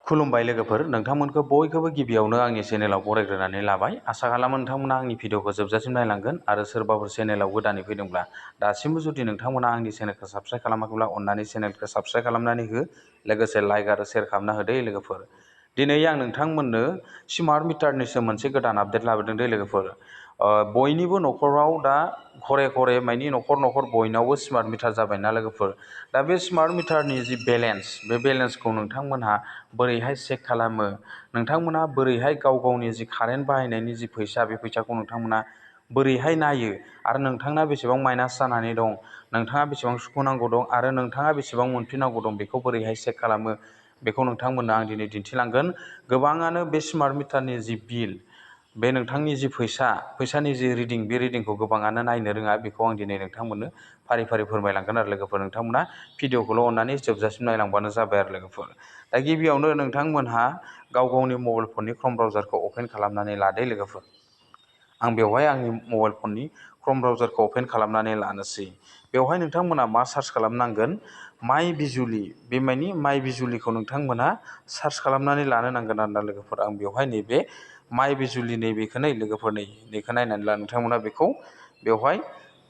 खुलुमबाय लोगोफोर, नोंथांमोनखौ बयखौबो गिबियावनो आंनि चेनेलाव बरायग्रोनानै लाबाय। आसा खालामो नोंथांमोना आंनि भिडिअखौ जोबजासिम नायलांगोन आरो सोरबाफोर चेनेलाव गोदानै फैदोंब्ला दासिमबो जुदि नोंथांमोना आंनि चेनेलखौ साबस्क्राइब खालामाखैब्ला अन्नानै चेनेलखौ साबस्क्राइब खालामनानै हो, लोगोसे लाइक आरो शेयार खालामना होदो लोगोफोर। दिनै आं नोंथांमोननो स्मार्ट मिटारनिसो मोनसे गोदान आपडेट लाबोदों दे लोगोफोर। बयनिबो न'खराव दा घरे मानि न'खर बयनावबो स्मार्ट मिटार जाबायना लोगोफोर। दा बे स्मार्ट मिटारनि जि बेलेन्स, बे बेलेन्सखौ नोंथांमोनहा बोरैहाय चेक खालामो, नोंथांमोना बोरैहाय गाव-गावनि जि कारेन्ट बाहायनायनि जि फैसा, बे फैसाखौ नोंथांमोना बोरैहाय नायो आरो नोंथांना बेसेबां माइनास जानानै दं, नोंथाङा बेसेबां सुख'नांगौ दं आरो नोंथाङा बेसेबां मोनफिननांगौ दं, बेखौ बोरैहाय चेक खालामो बेखौ नोंथांमोननो आं दिनै दिन्थिलांगोन। गोबाङानो बे स्मार्ट मिटारनि जि बिल, बे नोंथांनि जि फैसानि जि रिडिं, बे रिडिंखौ गोबाङानो नायनो रोङा। बेखौ आं दिनै नोंथांमोननो फारि फोरमायलांगोन आरो लोगोफोर। नोंथांमोना भिडिअखौल' अननानै जोबजासिम नायलांबानो जाबाय आरो लोगोफोर। दा गिबियावनो नोंथांमोनहा गाव-गावनि मबाइल फननि क्रोम ब्राउजारखौ अपेन खालामनानै लादो लोगोफोर। आं बेवहाय आंनि मबाइल फननि क्रोम ब्राउजारखौ अपेन खालामनानै लानोसै। बेवहाय नोंथांमोना मा सार्च खालामनांगोन, माइ बिजुलि, बे माइ बिजुलिखौ नोंथांमोना सार्च खालामनानै लानो नांगोन आरोना लोगोफोर। आं बेवहाय नैबे माइ बिजुलि नैबेखौ लोगोफोर नैखौ नायनानै ला, नोंथांमोना बेखौ बेवहाय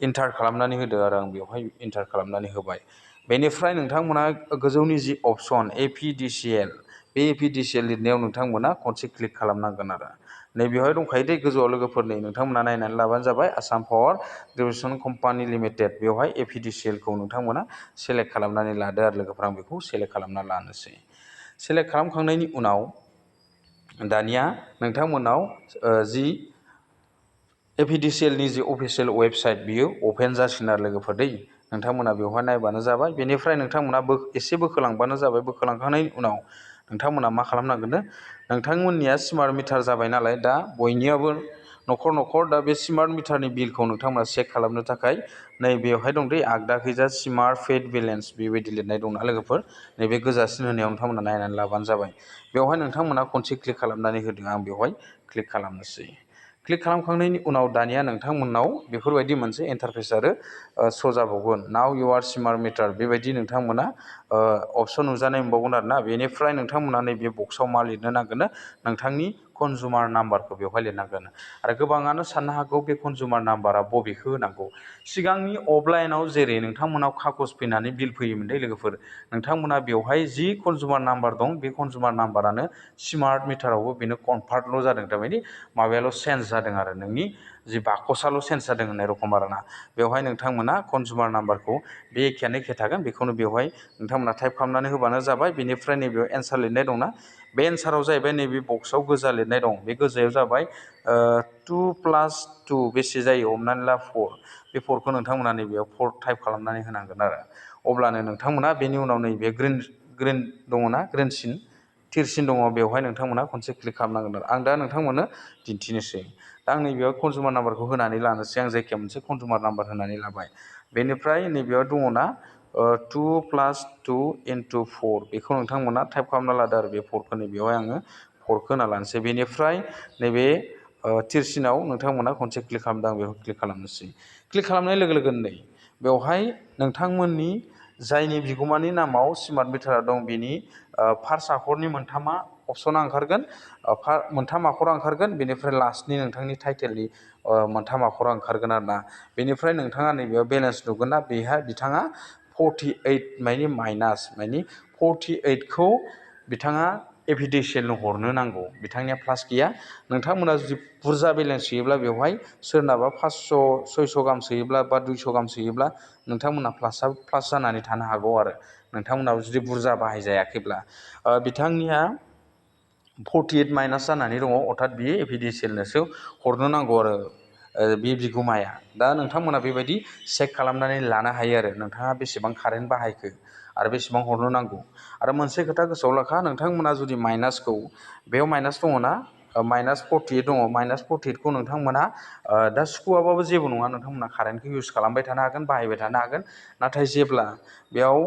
इन्टार खालामनानै होदो आरो आं बेवहाय इन्टार खालामनानै होबाय। बेनिफ्राय नोंथांमोना गोजौनि जि अपसन APDCL, बे APDCL लिरनायाव नोंथांमोना खनसे क्लिक खालामनांगोन आरो नैबेवहाय दंखायो दे गोजौआव लोगोफोर। नोंथांमोना नायनानै लाबानो जाबाय। Assam power distribution company limited, बेवहाय APDCL खौ नोंथांमोना सेलेक्ट खालामनानै लादो आरो लोगोफोर। आं बेखौ सेलेक्ट खालामना लानोसै। सेलेक्ट खालामखांनायनि उनाव दानिया नोंथांमोनाव जि APDCL नि जि अफिसियेल वेबसाइट, बियो अपेन जासिगोन आरो लोगोफोर दै। नोंथांमोना बेवहाय नायबानो जाबाय। बेनिफ्राय नोंथांमोना एसे बोखोलांबानो जाबाय। बोखोलांखांनायनि उनाव नोंथांमोना मा खालामनांगोन, नोंथांमोननिया स्मार्ट मिटार जाबाय नालाय, दा बयनियाबो न'खर दा बे स्मार्ट मिटारनि बिलखौ नोंथांमोना चेक खालामनो थाखाय नैबेवहाय दं दै आगदाखैजा स्मार्ट पेड बेलेन्स बेबायदि लिरनाय दंना लोगोफोर। नैबे गोजासिन होनायाव नोंथांमोना नायनानै लाबानो जाबाय। बेवहाय नोंथांमोना खनसे क्लिक खालामनानै होदों। आं बेवहाय क्लिक खालामनोसै। क्लिक खालामखांनायनि उनाव दानिया नोंथांमोननाव बेफोरबायदि मोनसे इन्टारफेस आरो श' जाबावगोन। नाउ इउर स्मार्ट मिटार, बेबायदि नोंथांमोना अपसन नुजानाय मोनबावगोन आरोना। बेनिफ्राय नोंथांमोना नैबे बक्सआव मा लिरनो नांगोन, नोंथांनि कनजुमार नाम्बारखौ बेवहाय लिरनांगोन। आरो गोबाङानो साननो हागौ बे कनजुमार नाम्बारा बबेखौ होनांगौ। सिगांनि अफलाइनाव जेरै नोंथांमोनाव खागज फैनानै बिल फैयोमोन दे लोगोफोर, नोंथांमोना बेवहाय जि कनजुमार नाम्बार दं, बे कनजुमार नाम्बारानो स्मार्ट मिटारावबो बेनो कनभार्टल' जादों, थारमाने माबायाल' चेन्ज जादों आरो नोंनि जि बाकसाल' चेन्ज जादों होननाय रखम आरोना। बेवहाय नोंथांमोना कनजुमार नाम्बारखौ बे एखेयानो थागोन, बेखौनो बेवहाय नोंथांमोना टाइप खालामनानै होबानो जाबाय। बेनिफ्राय नैबेयाव एन्सार लिरनाय दंना, बे एन्साराव जाहैबाय नैबे बक्सआव गोजा लिरनाय दं। बे गोजायाव जाबाय 2 + 2 बेसे जायो, हमनानै ला 4। बे 4खौ नोंथांमोना नैबेयाव 4 टाइप खालामनानै होनांगोन आरो। अब्लानो नोंथांमोना बेनि उनाव नैबे ग्रिन दङना, ग्रिनसिन थिरसिन दङ, बेवहाय नोंथांमोना खनसे क्लिक खालामनांगोन आरो। आं दा नोंथांमोननो दिन्थिनोसै। दा आं नैबेयाव कनजुमार नाम्बारखौ होनानै लानोसै। आं जायखिया मोनसे कनजुमार नाम्बार होनानै लाबाय। बेनिफ्राय नैबेयाव दङना 2 + 2 × 4, बेखौ नोंथांमोना टाइप खालामना लादो आरो बे 4खौ। नैबेयावहाय आङो 4खौ होना लानोसै। बेनिफ्राय नैबे थिरसिनाव नोंथांमोना खनसे क्लिक खालामदों, आं बेखौ क्लिक खालामनोसै। क्लिक खालामनाय लोगो लोगोनो नै बेवहाय नोंथांमोननि जायनि बिगोमानि नामाव स्मार्ट मिटारा दं, बिनि फार्स्ट आखरनि मोनथामा अपसना ओंखारगोन, मोनथाम आखरा ओंखारगोन। बेनिफ्राय लास्टनि नोंथांनि टाइटेलनि मोनथाम आखरा ओंखारगोन आरोना। बेनिफ्राय नोंथाङा नैबेयाव बेलेन्स नुगोन ना, बिथाङा 48 मानि माइनास, मानि 48खौ बिथाङा APDCL नो हरनो नांगौ। बिथांनिया प्लास गैया। नोंथांमोना जुदि बुरजा बेलेन्स सोयोब्ला, बेवहाय सोरनाबा 500 600 गाहाम सोयोब्ला बा 200 गाहाम सोयोब्ला नोंथांमोना प्लास जानानै थानो हागौ आरो। नोंथांमोनाव जुदि बुरजा बाहायजायाखैब्ला बिथांनिया 48 माइनास जानानै दङ, अर्थात बियो APDCL नोसो हरनो नांगौ आरो बे बिगोमाया। दा नोंथांमोना बेबायदि चेक खालामनानै लानो हायो आरो नोंथाङा बेसेबां कारेन्ट बाहायखो आरो बेसेबां हरनो नांगौ। आरो मोनसे खोथा गोसोआव लाखा, नोंथांमोना जुदि माइनासखौ, बेयाव माइनास दङना, -48 दङ, -48खौ नोंथांमोना दा सुखुआबाबो जेबो नङा, नोंथांमोना कारेन्टखौ इउस खालामबाय थानो हागोन, बाहायबाय थानो हागोन। नाथाय जेब्ला बेयाव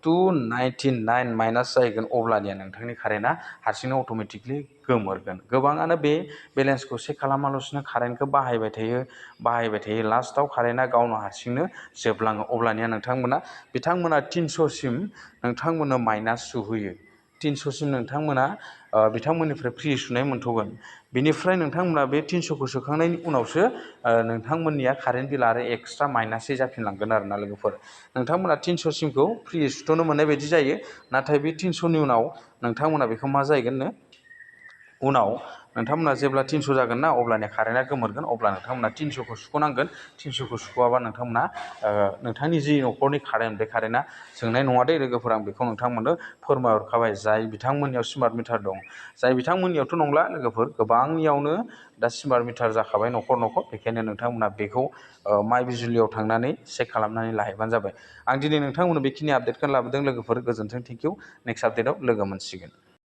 299 माइनास जाहैगोन, अब्लानिया नोंथांनि कारेन्टआ हारसिंनो अट'मेटिकलि गोमोरगोन। गोबाङानो बे बेलेन्सखौ चेक खालामालासिनो कारेन्टखौ बाहायबाय थायो। लास्टआव कारेन्टआ गावनो हारसिंनो जोबलाङो। अब्लानिया बिथांमोना 300 सिम नोंथांमोननो माइनास सुहोयो। 300सिम नोंथांमोना बिथांमोननिफ्राय फ्रि सुनाय मोनथ'गोन। बेनिफ्राय नोंथांमोना बे 300खौ सोखांनायनि उनावसो नोंथांमोननिया कारेन्ट बिल आरो एक्सट्रा माइनासै जाफिनलांगोन आरोना लोगोफोर। नोंथांमोना 300सिमखौ फ्रि सुथ'नो मोननाय बायदि जायो। नाथाय बे 300नि उनाव नोंथांमोना बेखौ मा जाहैगोननो, उनाव नोंथांमोना जेब्ला 300 जागोन ना अब्लानिया कारेन्टआ गोमोरगोन, अब्ला नोंथांमोना 300खौ सुख'नांगोन। 300खौ सुख'आबा नोंथांमोना नोंथांनि जि न'खरनि कारेन्ट, बे कारेन्टआ जोंनाय नङा दे लोगोफोर। आं बेखौ नोंथांमोननो फोरमायहरखाबाय। जाय बिथांमोननियाव स्मार्ट मिटार दं, जाय बिथांमोननियावथ' नंला लोगोफोर, गोबांनियावनो दा स्मार्ट मिटार जाखाबाय न'खर न'खर। बेखायनो नोंथांमोना बेखौ माइ बिजुलियाव थांनानै चेक खालामनानै लाहैबानो जाबाय। आं दिनै नोंथांमोननो बेखिनि आपडेटखौ लाबोदों लोगोफोर। गोजोन्थों, थेंकिउ। नेक्स्ट आपडेटआव लोगो मोनसिगोन।